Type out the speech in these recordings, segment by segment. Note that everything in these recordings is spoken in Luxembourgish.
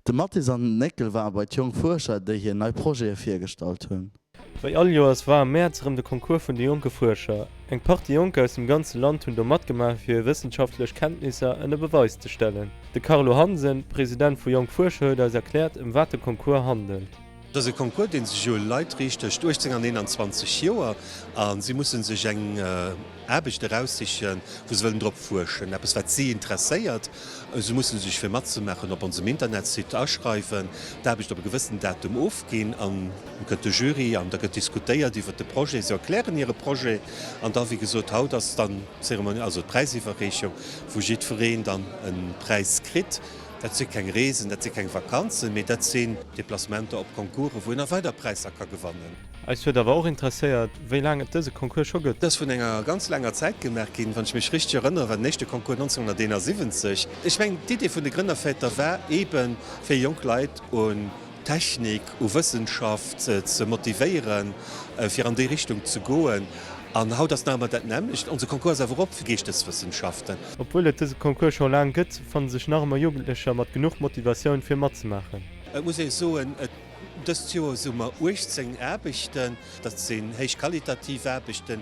De Mathis an den Néckel ware bei d'Jonk Fuerscher, déi hir nei Projete virgestallt hunn. Wéi all Joers war am Mäerz erëm de Concours vun de jonke Fuerscher. Eng Partie Jonker aus dem ganze Land hunn do matgemaach fir hir wëssenschaftlech Kenntnisser ënner Beweis ze stellen. De Carlo Hansen, President vu Jonk Fuerscher huet eis erkläert ëm wat de Concours handelt. Et ass e Concours, dee sech u Leit riicht tëscht 18 an 21 Joer a si musse sech eng Aarbecht eraussichen, wou se wëllen drop fuerschen, eppes wat si interesséiert. Se musse sech fir matzemaachen op onsem Internetsite aschreiwen, d'Aarbecht op e gewëssenen Datum ofginn an da kënnt de Jury an da gëtt diskutéiert iwwert de Projet. Si erklären hire Projet an da, wéi gesot, haut ass dann d'Zeremonie, also d'Präisiwwerreechung, wou jiddwereen dann e Präis kritt. Dat si keng Reesen, dat si keng Vakanzen, mee dat sinn Deplacementer op Concoursen, wou een nach weider Präisser ka gewannen. Eis huet awer och interesséiert, wéi laang et dëse Concours scho gëtt. Et ass vun enger ganz laanger Zäit gemaach ginn. Wann ech mech richteg erënnere war den éischte Concours 1971. Ech mengen, d'Idee vun de Grënnerväter war eeben, fir jonk Leit un Technik, u Wëssenschaft ze motivéieren, fir an déi Richtung ze goen. An haut ass nach ëmmer dat nämmlecht. Onse Concours ass awer op fir Geeschteswëssenschaften. Obwuel et dëse Concours scho laang gëtt, fanne sech nach ëmmer Jugendlecher mat genuch Motivatioun fir matzemaachen. Et muss ee soen, dëst Joer hu mer 18 Aarbechten. Dat sinn héich qualitativ Aarbechten,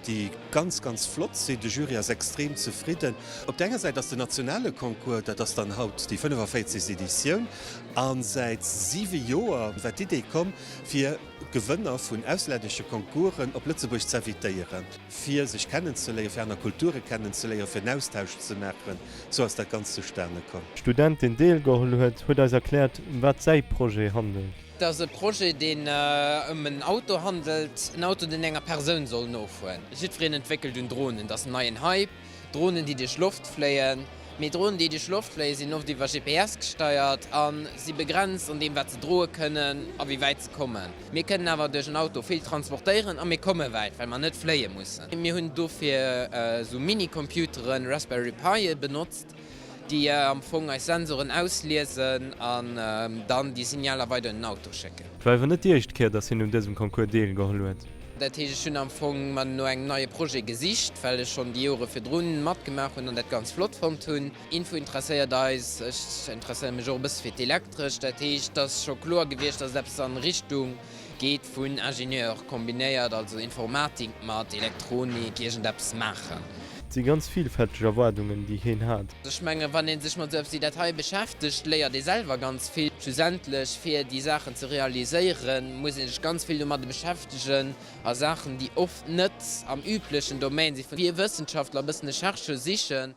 déi ganz, ganz flott sinn. De Jury ass extrem zefridden. Op der enger Säit ass den nationale Concours, dat ass dann haut déi 45. Editioun. A säit siwe Joer war d'Idee komm, fir d'Gewënner vun auslännesche Concoursen op Lëtzebuerg z'invitéieren, fir sech kennenzeléieren, fir aner Kulture kennenzeléieren, fir en Austausch ze maachen. Sou ass dat Ganzt zustane komm. Student, deen deelgeholl huet, huet eis erkläert, ëm wat säi Projet handelt. Et ass e Projet, deen ëm en Auto handelt, en Auto, deen enger Persoun soll nofueren. Jiddwereen entwéckelt un Dronen, et ass en neien Hype. Dronen, déi duerch Loft fléien. Mee Dronen, déi duerch Loft fléien, sinn oft iwwer GPS gesteiert a si begrenzt an deem, wat se droe kënnen a wéi wäit se kommen. Mir kënnen awer duerch en Auto vill transportéieren a mir komme wäit, well mer net fléie mussen. Mir hunn dofir esou Mini-Computeren, Raspberry Pie, benotzt, déi am Fong eis Sensoren ausliesen an dann déi Signaler weider un den Auto schécken. Et war awer net déi éischt Kéier, dass hien un dësem Concours deelgeholl huet. Dat heescht, ech hunn am Fong mer no engem neie Projet gesicht, well ech schonn déi Jore virdrun matgemaach hunn an dat ganz flott fonnt hunn. Info interesséiert eis, ech interesséiere mech och e bësse fir d'Elektresch. Dat heescht, et ass scho kloer gewiescht, dass et eppes an Richtung geet vun Ingenieur kombinéiert, also Informatik mat Elektronik, iergendeppes maachen. Et si ganz vielfälteg Erwaardungen, déi hien hat. Ech mengen, wann ee sech mat esou eppes wéi dat hei beschäftegt, léiert ee selwer ganz vill. Schlussendlech, fir déi Saachen ze realiséieren, muss ee sech ganz vill domadde beschäftegen a Saachen, déi oft net am üblechen Domaine si wéi e Wëssenschaftler, e bëssen e Chercheur sichen.